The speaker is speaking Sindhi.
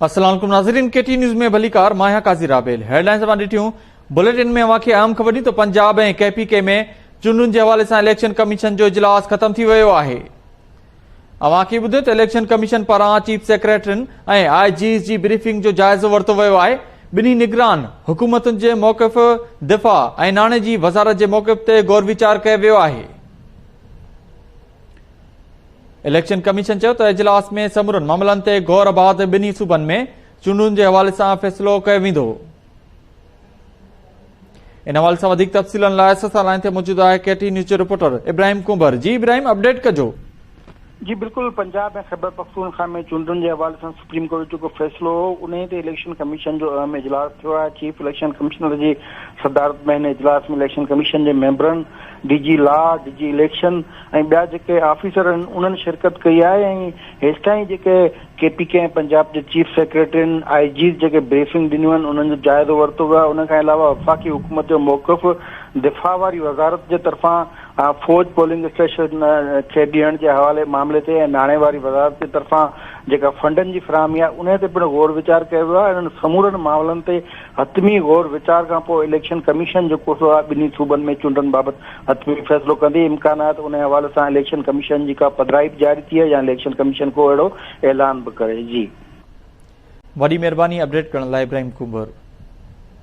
السلام عليڪم ناظرين ڪي ٽي نيوز ۾ ڀليڪار مان آهيان قاضي رابيل هيڊ لائنز اوهان ڏٺيون بليٽن ۾ اوهان کي اهم خبر ڏني ته پنجاب ۽ ڪي پي ڪي ۾ چونڊن جي حوالي سان اليڪشن ڪميشن جو اجلاس ختم ٿي ويو آهي اوهان کي ٻڌو ته اليڪشن ڪميشن پاران چيف سيڪريٽرين ۽ آء جيز جي بريفنگ جو جائزو ورتو ويو آهي ٻنهي نگران حڪومتن جي موقف دفاع ۽ ناڻي جي وزارت جي موقف تي غور ويچار ڪيو ويو آهي اليڪشن ڪميشن چيو ته اجلاس ۾ سمورن معاملن تي غور بعد ٻنهي صوبن ۾ چونڊن جي حوالي سان فيصلو ڪيو ويندو. ان حوالي سان وڌيڪ تفصيلن لاء اسان سان لائين تي موجود آهي ڪي ٽي نيوز جو رپورٽر ابراهيم ڪنڀر جي ابراهيم اپڊيٽ ڪجو. جي بلڪل پنجاب ۽ خيبرپختونخوا ۾ چونڊن جي حوالي سان سپريم ڪورٽ جو جيڪو فيصلو هو انهي تي اليڪشن ڪميشن جو اهم اجلاس ٿيو آهي چيف اليڪشن ڪمشنر جي صدارت ۾ هن اجلاس ۾ اليڪشن ڪميشن جي ميمبرن D G law D G election ۽ ٻيا جيڪي آفيسر آهن انهن شرڪت ڪئي آهي ۽ هيستائين جيڪي ڪي پي ڪي ۽ پنجاب جي چيف سيڪريٽرين آء جيز جيڪي بريفنگ ڏنيون آهن انهن جو جائزو ورتو ويو آهي ان کان علاوه وفاقي حڪومت جو موقف دفاع واري وزارت جي طرفان فوج پولنگ اسٽيشن کي ڏيڻ جي حوالي معاملي تي ۽ ناڻي واري وزارت جي طرفان جيڪا فنڊن جي فراهمي آهي انهي تي پڻ غور ويچار ڪيو ويو آهي انهن سمورن معاملن تي حتمي غور ويچار کان پوء اليڪشن ڪميشن جيڪو سو آهي ٻنهي صوبن ۾ چونڊن بابت حتمي فيصلو ڪندي، امڪان آهي ته انهي حوالي سان اليڪشن ڪميشن جي ڪا پڌرائي به جاري ٿئي يا اليڪشن ڪميشن ڪو اهڙو اعلان به ڪري. جي. وڏي مهرباني اپڊيٽ ڪرڻ لاء ابراهيم ڪنڀر.